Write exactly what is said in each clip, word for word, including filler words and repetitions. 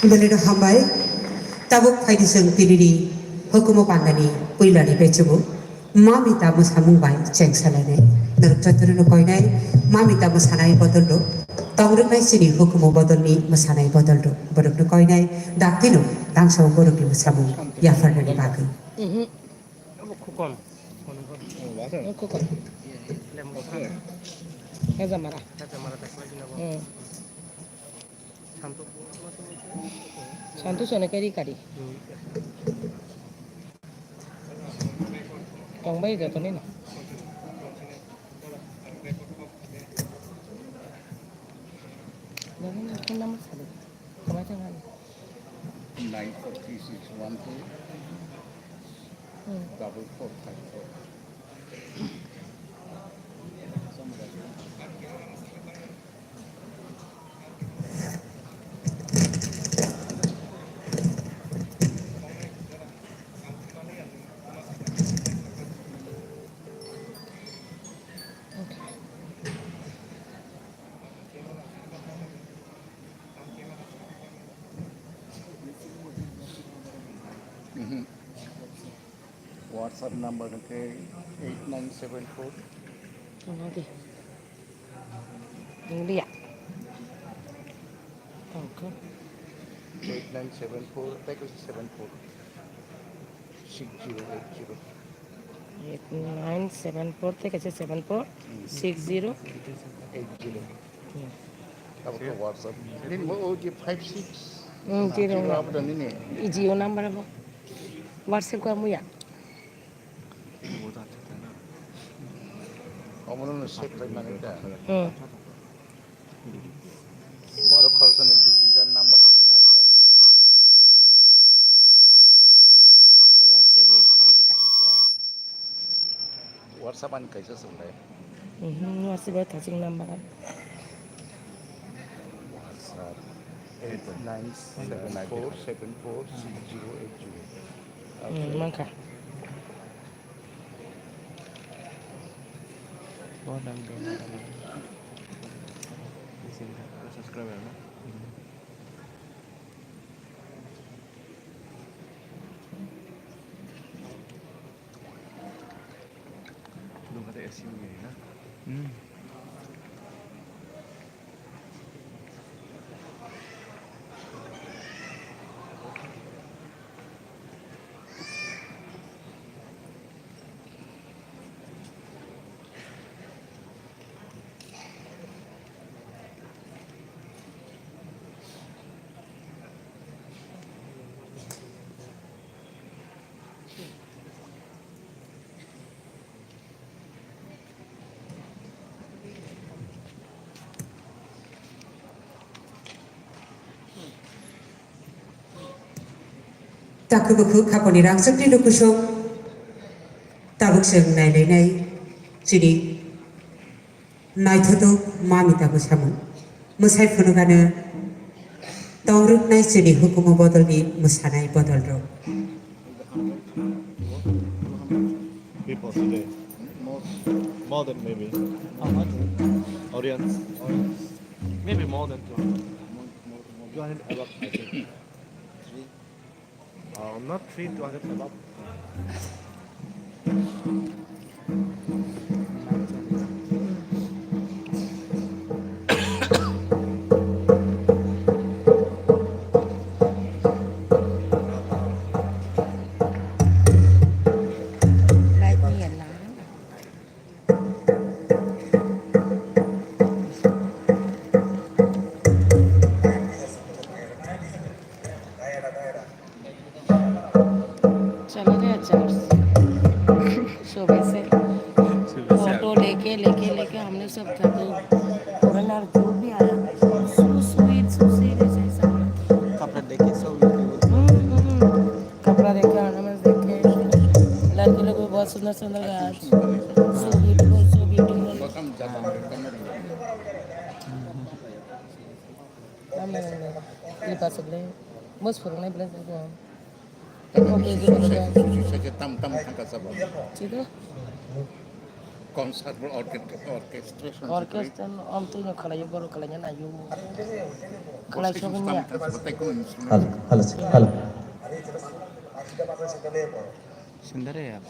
Belai no hambai, tabuk phaidi jang dinini hukumu bandani puilani bechubu. Mamita musamung bai chengsalane. Norok jotono koinai, mamita musanai bodol do. Tongriknai sini hukumu bodolni musanai bodol do. Borokno koinai, daktino, dangsao borokni musamung, yapharnani bagwi. Khukon. Khukon. Hezamara. Hmm. Santu sone kari kari. Tongbai jatoni na. Nine four three six one two double four five four. WhatsApp number ke eight nine seven four. Ano di. Ang liya. Okay. Eight nine seven four, thank you, seven four. Six zero eight zero. Eight nine seven four থেকে আছে seven four six zero eight zero. Abo khe WhatsApp. Ini mo o je five six. Hmm, zero. Abo dan ini. Jio number abo. WhatsApp ko amuya. Omono no save khlai mani da. Hmm. Boro khoroksa ni dui tinta number rang nari nari ya. WhatsApp ni bhai ki kaisa. WhatsApp ani kaisa sung dai. Mhm, WhatsApp thaching number. WhatsApp eight nine seven four seven four six zero eight zero. Hmm, mangkha. Subscriber na. Dong kata S U ini na. Hmm. Takhu bukhu khaponi rang sukti duku suk. Tabuk seng nai lai nai. Sini. Naithothok mami tabo samung. Mwsai phunukano tongruknai chini hukumu bodolni mwsanai bodolrok. People today. More than maybe. How much? Audience. Maybe more than two hundred. Two hundred above, I think. Uh, not three, two hundred above. चला गया चार्ज। सुबह से फोटो लेके, लेके, लेके हमने सब थके। Foreigner जो भी आया, so sweet, so sweet, ऐसे ऐसा बोला। कपड़ा देख के so beautiful। हम्म, हम्म। कपड़ा देख के, ornaments देख के, लड़की लोग भी बहुत सुंदर सुंदर है आज। So beautiful, so beautiful। Tam nang nang. Iba seble. Mus phurung nai bela seble. Eko ke je bela. Tam tam thangka sabo. Sida. Concert or orchestra, orchestration. Orchestra, om tui no khalai, boro khalai na yu. Khalai so nya. Hello, hello, hello. सुंदर है यार।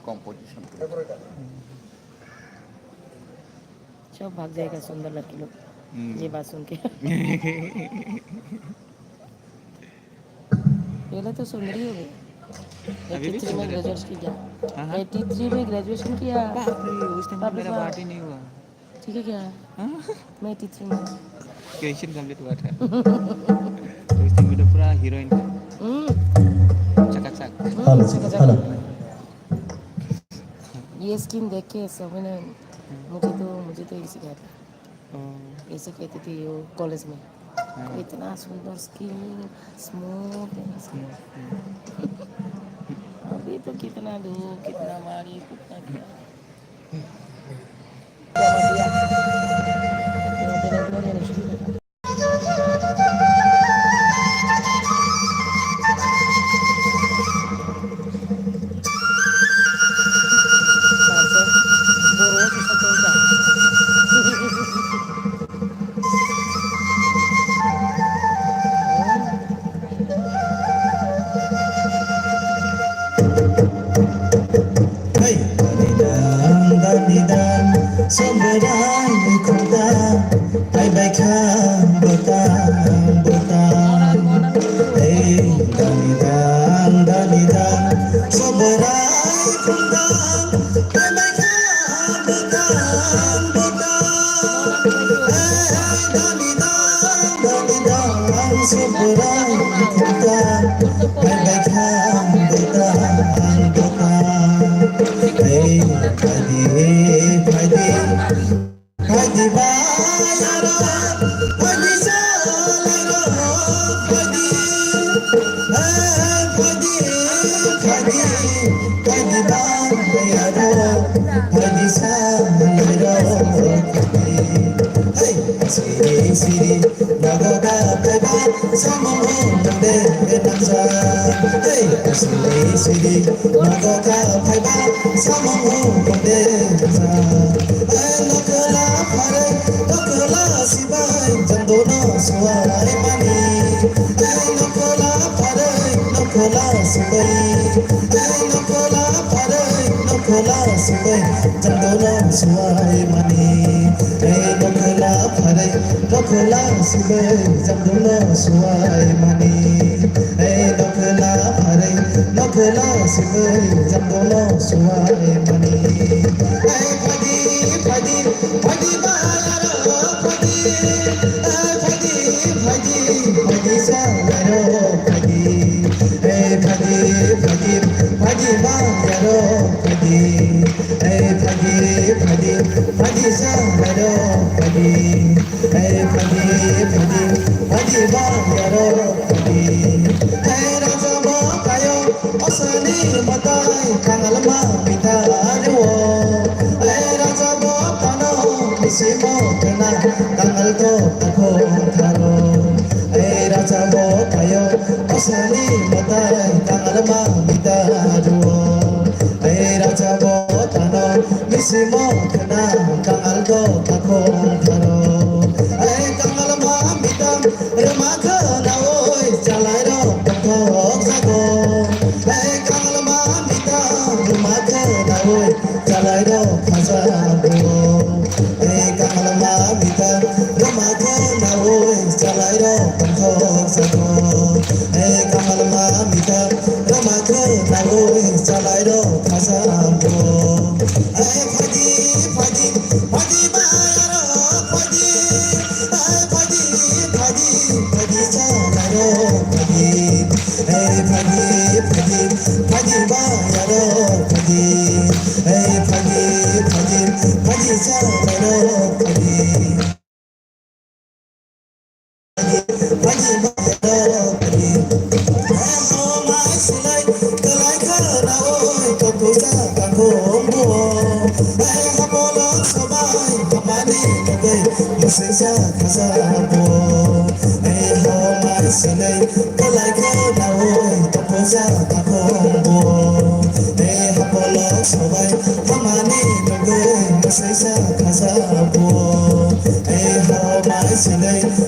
Composition. सब भाग जाएगा सुंदर लड़की लोग, हम्म। ये बात सुन के। पहले तो सुंदर ही हो गई। अभी भी एटी थ्री में सुंदर है। ग्रेजुएशन किया। हाँ, हाँ। एटी थ्री में ग्रेजुएशन किया। बाप रे, उस टाइम बाप रे मेरा बाप। पार्टी नहीं हुआ। ठीक है क्या? हाँ? मैं एटी थ्री में। ग्रेजुएशन कंप्लीट हुआ था। उस टाइम में तो पूरा हीरोइन था। हम्म। चकाचक। हम्म, hello, चकाचक। Hello। ये स्किन देख के सब ने मुझे तो, मुझे तो इसी का था। हम्म। ऐसे कहते थे वो कॉलेज में। हाँ। इतना सुंदर स्किन, स्मूथ है इसकी। हम्म, हम्म। अभी तो कितना धूप, कितना बारिश, कितना क्या। Hey, dani dang, dani dang, soberai khunda, bye bye kham botang, botang. Hey, dani dang, dani dang, soberai khunda, bye bye kham botang, botang. Hey, dani dang, dani dang, soberai khunda, bye bye kham botang, botang. Hey, phaidi, phaidi, phaidi ba yaro, phaidi sa yaro, phaidi, hey, phaidi, phaidi, phaidi ba yaro, phaidi sa yaro, phaidi. Hey, siri, siri, nogo ga phaiba, samung hung de nangsa. Hey, siri, siri, nogo ga phaiba, samung hung de nangsa. Hey, nokhola pharai, nokhola sibai, jang dono suai mani. Hey, nokhola pharai, nokhola sibai. Hey, nokhola pharai, nokhola sibai, jang dono suai mani. Hey, nokhola pharai, nokhola sibai, jang dono suai mani. Hey, nokhola pharai, nokhola sibai, jang dono suai mani. Hey, phaidi, phaidi, phaidi ba yaro, phaidi. Hey, phaidi, phaidi, phaidi sa yaro, phaidi. Hey, phaidi, phaidi, phaidi ba yaro, phaidi. Hey, phaidi, phaidi, phaidi sa yaro, phaidi. Hey, phaidi, phaidi, phaidi ba yaro, phaidi. Hey, raja bo kayo, osani matai, kangalma mita aduo. Hey, raja bo kano, misimo kena, kangal to takong tharo. Hey, raja bo kayo, osani matai, kangalma mita aduo. Ei raja bo tano, misimo khna, kangal do takhong tharo. Ei kangal ma mitam, rma khna oi, chalai ro pathok jago. Ei kangal ma mitam, rma khna oi, chalai ro khajago. Ei kangal ma mitam, rma khna oi, chalai ro pathok jago. Ei kangal ma mitam, rma khna oi, chalai ro khajago. Ei phaidi, phaidi, phaidi ba yaro phaidi. Ei phaidi, phaidi, phaidi chalai ro phaidi. Ei phaidi, phaidi, phaidi ba yaro phaidi. Ei phaidi, phaidi, phaidi chalai ro phaidi.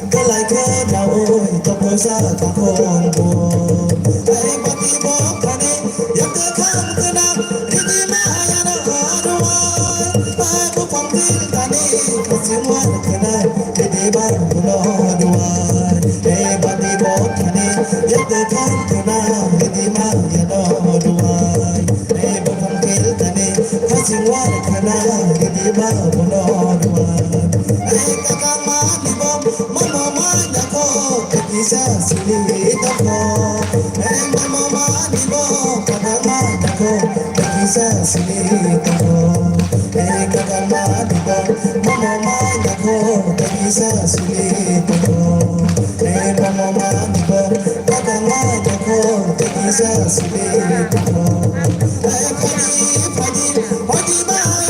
Kalai khe dao oi, toko sa takong bo. Ai bati bo khani, yak khang kena, ridi ma ya na ruai. Ai bu pang til tani, kasing war kena, ridi ba bu no ruai. Ai bati bo khani, yak khang kena, ridi ma ya na ruai. Ai bu pang til tani, kasing war kena, ridi ba bu no ruai. Ai kakang ma ni bo, mama ma ya ko, kakisa sili toko. Ai mama ma ni bo, kakang ma ya ko, kakisa sili toko. Ai kakang ma ni bo, mama ma ya ko, kakisa sili toko. Ai mama ma ni bo, kakang ma ya ko, kakisa sili toko. Ai phadi, phadi, phadi ba.